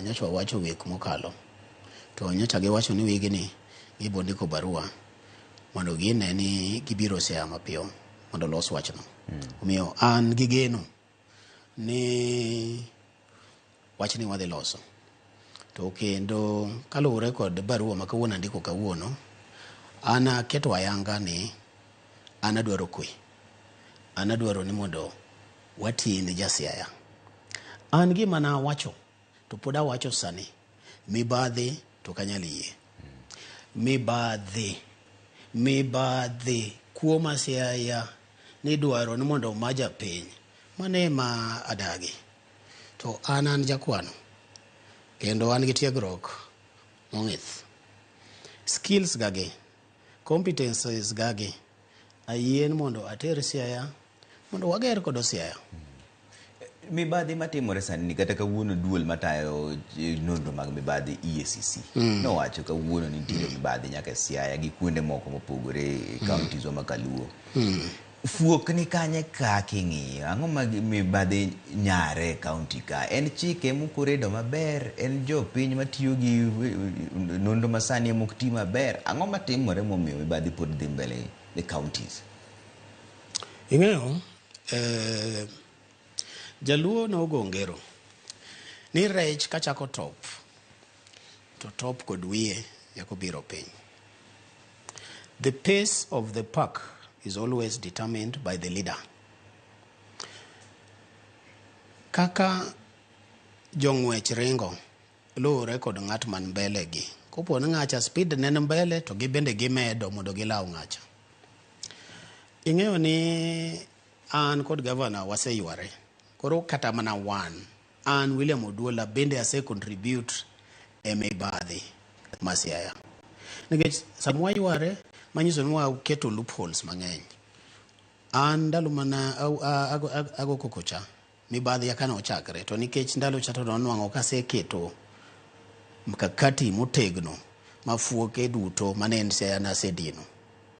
nyocha wawacho wik mokalo. To nyocha giwacho ni wigni gibo ndiko barua mondo gine ni gibiro Siaya mapiyo mondo olos wachno. Omiyo an gi geno ni wachni wadhi loso. To kendo kaluwore kod barua ma kawuono andiko kawuono, an aketo ayanga ni an adwaro kwe. An adwaro ni mondo wati ne ja Siaya. An gima nawacho to pod awacho sani, mibadhi to ok anyal yie. Mibadhi, mibadhi, kuo ma Siaya nidwaro ni mondo oma japiny, mano ema adagi. To an an jakwano kendo an gi tiegruok mong'ith. Skills ga gi, competencies ga gi, ayien mondo ater Siaya mondo wager kodo Siaya. Mibadhi matimore sani ni kata kawuono duol matayo nonro mag mibadhi EACC nowacho kawuono ni nitiere mibadhi nyaka e Siaya gi kuonde moko mopogore e counties wa ma kaluo. Fuok ni kanye ka king'iyo? Ang'o ma mibadhi nyare e county ka? En chike mokoredo maber? En jopiny matiyo gi nonro masani ema ok ti maber? Ang'o matimore momiyo mibadhi pod dhi mbele e counties? Ing'eyo, Jaluo nogo ngero ni rech kachako top to top kod wiye eka obiro piny. The pace of the pack is always determined by the leader. Kaka jong'wech ringo luwore kod ng'at man mbele gi. Kopo ni ng'acha speed ne ni mbele to gibende gimedo mondo gilaw ng'acha. Ing'eyo ni an kod gavana waseyware. Koro kata mana wan, an William Oduola bende ase contribute e mibadhi ma Siaya. Nikech sama wayware, manyiso ni waketo loopholes mang'eny. An ndalo mana ago koko cha, mibadhi eka nochakre. To nikech ndalo cha to nonwang'o kaseketo mkakati motegno ma fuoke duto mane en Siaya nasedino.